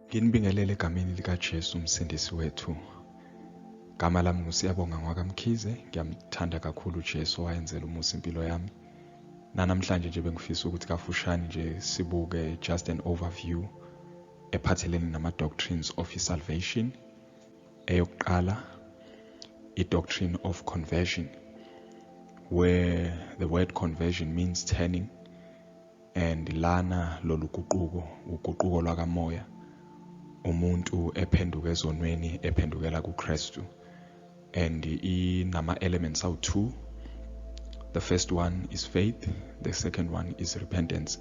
Nginibingelele egameni likaJesu uMsindisi wethu. Gama lami nguSiyabonga ngwakaMkhize, ngiyamthanda kakhulu uJesu owayenzela umusa impilo yami. Nanamhlanje nje bengifisa ukuthi kafushane nje sibuke just an overview ephathelene nama-doctrines of salvation. Eyokuqala, i-doctrine of conversion, where the word conversion means turning, and lana lolu guquko uguquko lwakamoya, umuntu ephenduka ezonweni ephendukela kuKristu, and inama elements awu-2. The first one is faith, the second one is repentance.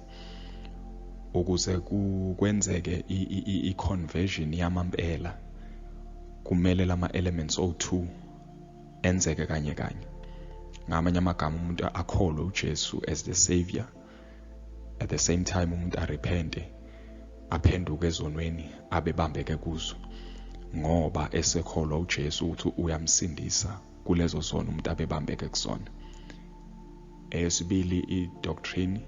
Ukuze kwenzeke i-conversion yamampela, kumele lama elements owu-2 enzeke kanye kanye. Ngamanye amagama, umuntu akholwe uJesu as the savior, at the same time umuntu arepente, aphenduke ezonweni abebambeke kuzo, ngoba esekholwa uJesu ukuthi uyamsindisa kulezo zono umuntu abebambeke kuzona. Eyesibili i-doctrine,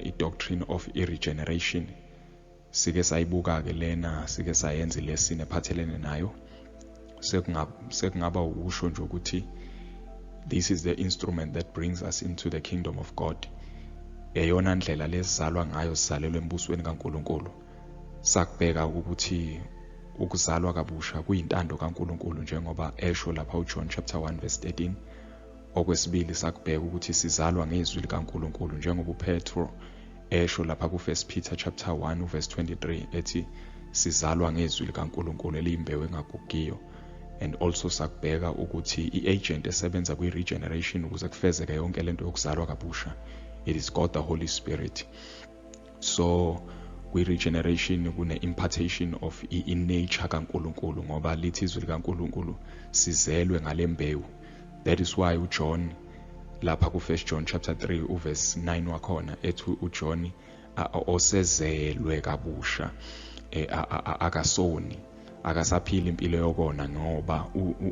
i-doctrine of i-regeneration. Sike sayibuka ke lena, sike sayenza lesson ephathelene nayo. Sekungaba ukusho nje ukuthi this is the instrument that brings us into the kingdom of God, eyona ndlela lesizalwa ngayo, sizalelwe embusweni kaNkuluNkulu. Sakubheka ukuthi ukuzalwa kabusha kuyintando kaNkuluNkulu, njengoba esho lapha uJohn chapter 1 verse 13. Okwesibili, sakubheka ukuthi sizalwa ngezwi likaNkuluNkulu, njengoba uPetro esho lapha ku-1 Peter chapter 1 verse 23, ethi sizalwa ngezwi likaNkuluNkulu eliyimbewu engagugiyo. And also sakubheka ukuthi i-agent esebenza kwi-regeneration ukuze kufezeke yonke lento yokuzalwa kabusha, it is God the Holy Spirit. So kwi-regeneration kune-impartation of i-nature kaNkuluNkulu, ngoba lithi izwi likaNkuluNkulu sizelwe ngale mbewu. That is why uJohn lapha ku-1 John chapter 3 uverse 9 wakhona ethi uJohn osezelwe kabusha akasoni, akasaphila impilo yokona, ngoba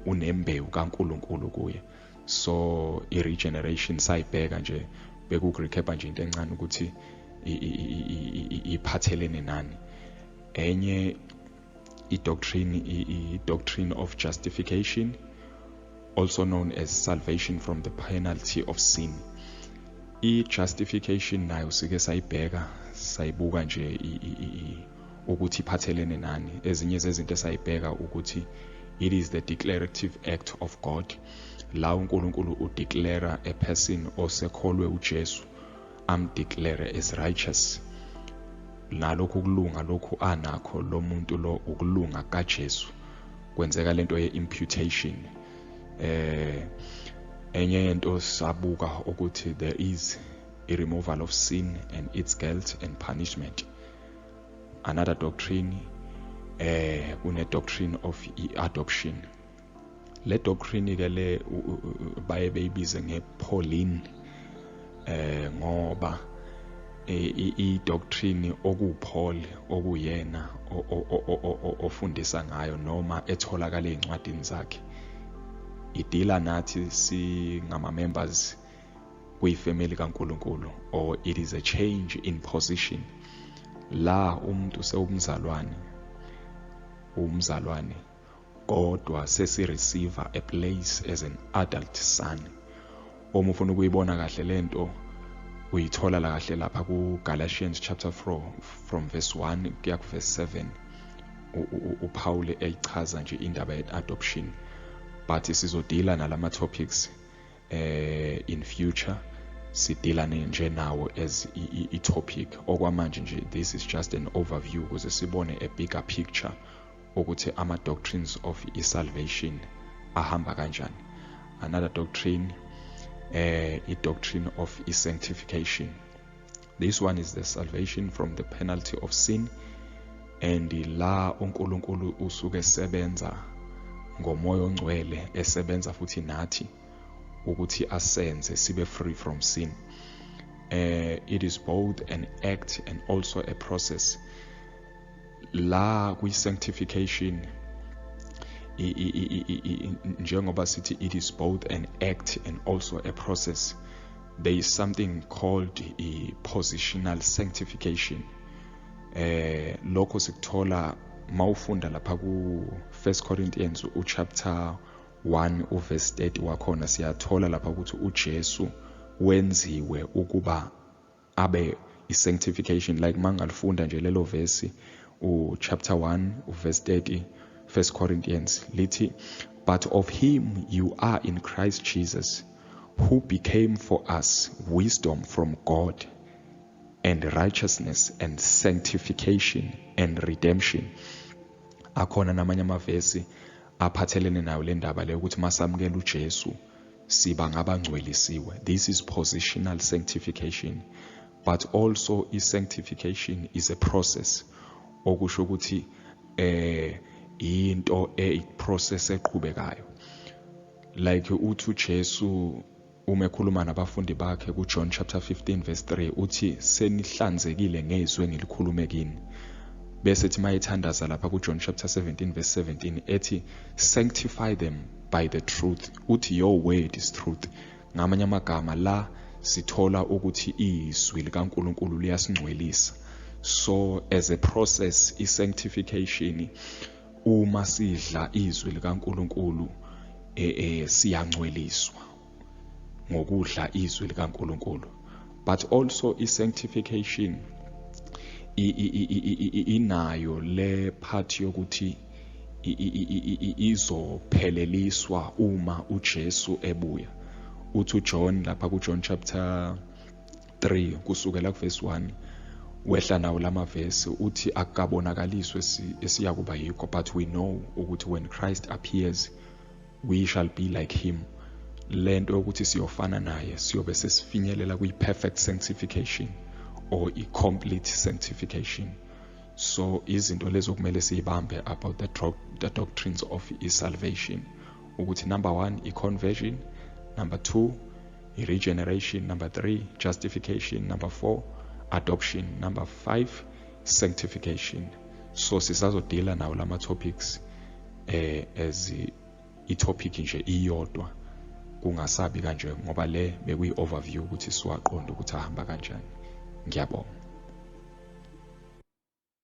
unembewu kaNkuluNkulu kuye. So i-regeneration sayibheka nje, bekurecap nje into encane ukuthi iphathelene nani. Enye i-doctrine, i-doctrine of justification, also known as salvation from the penalty of sin. I-justification nayo sike sayibheka, sayibuka nje ukuthi iphathelene nani. Ezinye zezinto esayibheka ukuthi it is the declarative act of God, la uNkulunkulu udeclare a person osekholwe uJesu, amdeclare as righteous. Nalokhu kulunga lokhu anakho lo muntu lo ukulunga kaJesu, kwenzeka lento ye-imputation. Enye yento sabuka ukuthi there is a removal of sin and its guilt and punishment. Another doctrine, kune doctrine of adoption. Le doctrine ke le baye beyibize ngePauline, ngoba i-doctrine okuPaul okuyena ofundisa ngayo noma etholakala ezincwadini zakhe, ideala nathi singama members kuyifamily kaNkuluNkulu, or it is a change in position, la umuntu sewumzalwane, umzalwane kodwa sesi receive a place as an adult son. Uma ufuna ukuyibona kahle lento, uyithola la kahle lapha ku Galatians chapter 4 from verse 1 kuya ku verse 7, uPaul eyichaza nje indaba ye-adoption. But sizodeala nalama topics in future, sideala nje nawo as i-topic. Okwamanje nje this is just an overview ukuze sibone a bigger picture ukuthi ama-doctrines of i-salvation ahamba kanjani. Another doctrine, i-doctrine of i-sanctification. This one is the salvation from the penalty of sin, and la uNkulunkulu usuke esebenza ngoMoya oNgcwele, esebenza futhi nathi ukuthi asenze sibe free from sin. It is both an act and also a process. La kwi-sanctification, njengoba sithi it is both an act and also a process, there is something called a positional sanctification. Lokho sikuthola mawufunda lapha ku 1 Corinthians uchapter 1 uverse 30 wakhona. Siyathola lapha ukuthi uJesu wenziwe ukuba abe i-sanctification. Like mangalifunda nje lelo verse, u-chapter 1 uverse 30, 1 Corinthians, lithi, "But of him you are in Christ Jesus, who became for us wisdom from God and righteousness and sanctification and redemption." Akhona namanye amavesi aphathelene nayo le ndaba le, ukuthi masamukela uJesu siba ngabangcwelisiwe. This is positional sanctification, but also i-sanctification is a process, okusho ukuthi into e process eqhubekayo. Like uthi uJesu uma ekhuluma nabafundi bakhe kuJohn chapter 15 verse 3, uthi, "Senihlanzekile ngezwi engilikhulume kini." Bese ethi mayethandaza lapha kuJohn chapter 17 verse 17, ethi, "Sanctify them by the truth," uthi, "Your word is truth." Ngamanye amagama, la sithola ukuthi izwi likaNkulunkulu liyasingcwelisa. So as a process, i-sanctification, uma sidla izwi likaNkulunkulu, siyangcweliswa ngokudla izwi likaNkulunkulu. But also i-sanctification inayo le part yokuthi izopheleliswa uma uJesu ebuya. Uthi uJohn lapha kuJohn chapter 3 kusukela kuverse 1, wehla nawo lamavesi, uthi akukabonakaliswe esiyakuba yikho, but we know ukuthi when Christ appears, we shall be like him. Lento yokuthi siyofana naye, siyobe sesifinyelela kwi-perfect sanctification or i-complete sanctification. So izinto lezo kumele siyibambe about the doctrines of i-salvation, ukuthi number 1, i-conversion, number 2, i-regeneration, number 3, justification, number 4, adoption, number 5, sanctification. So sisazodila nawo lama topics as i-topic nje iyodwa, kungasabi kanje, ngoba le bekuyi overview ukuthi siwaqonde ukuthi ahamba kanjani. Ngiyabonga.